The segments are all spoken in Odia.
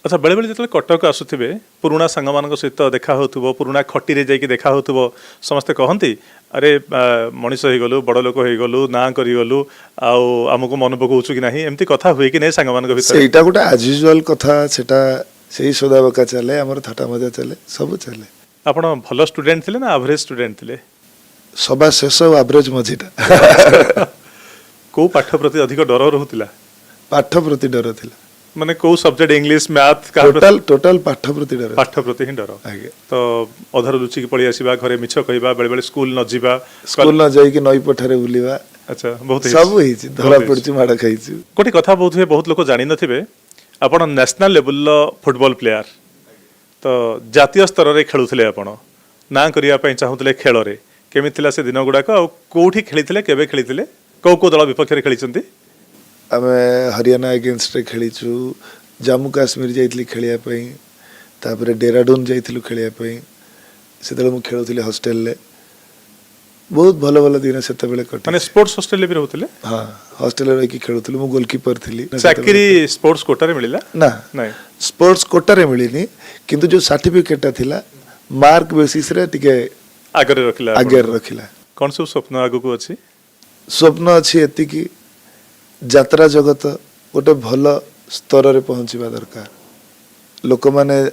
ଆଚ୍ଛା, ବେଳେବେଳେ ଯେତେବେଳେ କଟକ ଆସୁଥିବେ, ପୁରୁଣା ସାଙ୍ଗମାନଙ୍କ ସହିତ ଦେଖା ହେଉଥିବ, ପୁରୁଣା ଖଟିରେ ଯାଇକି ଦେଖା ହେଉଥିବ, ସମସ୍ତେ କହନ୍ତି, "ଆରେ ମଣିଷ ହେଇଗଲୁ, ବଡ଼ ଲୋକ ହେଇଗଲୁ, ନାଁ କରିଗଲୁ, ଆଉ ଆମକୁ ମନେ ପକଉଛୁ କି ନାହିଁ?" ଏମିତି କଥା ହୁଏ କି ନାହିଁ ସାଙ୍ଗମାନଙ୍କ ଭିତରେ? ସେଇଟା ଗୋଟେ ଆଜ୍ ୟୁଜୁଆଲ କଥା। ସେଟା ସେଇ ସୋଦା ବକା ଚାଲେ ଆମର, ଥଟା ମଜା ଚାଲେ, ସବୁ ଚାଲେ। ଆପଣ ଭଲ ଷ୍ଟୁଡେଣ୍ଟ ଥିଲେ ନା ଆଭରେଜ ଷ୍ଟୁଡେଣ୍ଟ ଥିଲେ? ସବା ଶେଷ ଆଉ ଆଭରେଜ ମଝିଟା। କୋଉ ପାଠ ପ୍ରତି ଅଧିକ ଡର ରହୁଥିଲା? ପାଠ ପ୍ରତି ଡର ଥିଲା। ମାନେ କୋଉ subject, English, math? Total total ପାଠ ପ୍ରତି ଡର। ପାଠ ପ୍ରତି ହିଁ ଡର? ଆଜ୍ଞା। ତ ଅଧାରୁ ଲୁଚିକି ପଳେଇ ଆସିବା, ଘରେ ମିଛ କହିବା, ବେଳେବେଳେ ସ୍କୁଲ ନ ଯିବା? ସ୍କୁଲ ନ ଯାଇକି ନଈ ପଠାରେ ବୁଲିବା। ଆଚ୍ଛା, ବହୁତ ହେଇଛି। ସବୁ ହେଇଛି, ଧରା ବହୁତ ହେଇଛି। ପଡିଛି, ମାଡ଼ ଖାଇଛୁ। ଗୋଟେ କଥା ବହୁତ ହୁଏ, ବହୁତ ଲୋକ ଜାଣିନଥିବେ, ଆପଣ ନ୍ୟାସନାଲ ଲେବୁଲର ଫୁଟବଲ ପ୍ଲେୟାର। ତ ଜାତୀୟ ସ୍ତରରେ ଖେଳୁଥିଲେ ଆପଣ, ନାଁ କରିବା ପାଇଁ ଚାହୁଁଥିଲେ ଖେଳରେ। କେମିତି ଥିଲା ସେ ଦିନ ଗୁଡ଼ାକ ଆଉ କୋଉଠି ଖେଳିଥିଲେ, କେବେ ଖେଳିଥିଲେ, କୋଉ କୋଉ ଦଳ ବିପକ୍ଷରେ ଖେଳିଛନ୍ତି? ଆମେ ହରିୟାଣା ଏଗେନଷ୍ଟରେ ଖେଳିଛୁ, ଜାମ୍ମୁ କାଶ୍ମୀର ଯାଇଥିଲି ଖେଳିବା ପାଇଁ, ତାପରେ ଡେରାଡୁନ ଯାଇଥିଲୁ ଖେଳିବା ପାଇଁ। ସେତେବେଳେ ମୁଁ ଖେଳୁଥିଲି ହଷ୍ଟେଲରେ। ବହୁତ ଭଲ ଭଲ ଦିନ ସେତେବେଳେ କଟେ। ମାନେ ସ୍ପୋର୍ଟସ ହଷ୍ଟେଲରେ ବି ରହୁଥିଲେ? ହଁ, ହଷ୍ଟେଲରେ ରହିକି ଖେଳୁଥିଲୁ। ମୁଁ ଗୋଲକିପର ଥିଲି। ଚାକିରି ସ୍ପୋର୍ଟସ କୋଟାରେ ମିଳିଲା? ନା। ନାଇଁ? ସ୍ପୋର୍ଟସ କୋଟାରେ ମିଳିନି, କିନ୍ତୁ ଯୋଉ ସାର୍ଟିଫିକେଟଟା ଥିଲା, ମାର୍କ ବେସିସରେ ଟିକେ ଆଗରେ ରଖିଲା ଆପଣଙ୍କୁ। ଆଗରେ ରଖିଲା। କଣ ସବୁ ସ୍ୱପ୍ନ ଆଗକୁ ଅଛି? ସ୍ୱପ୍ନ ଅଛି ଏତିକି, ଯାତ୍ରା ଜଗତ ଗୋଟେ ଭଲ ସ୍ତରରେ ପହଞ୍ଚିବା ଦରକାର। ଲୋକମାନେ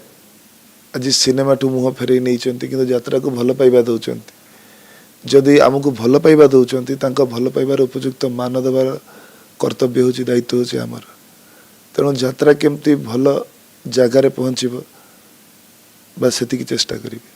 ଆଜି ସିନେମାଠୁ ମୁହଁ ଫେରେଇ ନେଇଛନ୍ତି, କିନ୍ତୁ ଯାତ୍ରାକୁ ଭଲ ପାଇବା ଦେଉଛନ୍ତି। ଯଦି ଆମକୁ ଭଲ ପାଇବା ଦେଉଛନ୍ତି, ତାଙ୍କ ଭଲ ପାଇବାର ଉପଯୁକ୍ତ ମାନ ଦେବାର କର୍ତ୍ତବ୍ୟ ହେଉଛି, ଦାୟିତ୍ୱ ହେଉଛି ଆମର। ତେଣୁ ଯାତ୍ରା କେମିତି ଭଲ ଜାଗାରେ ପହଞ୍ଚିବ ବା ସେତିକି ଚେଷ୍ଟା କରିବି।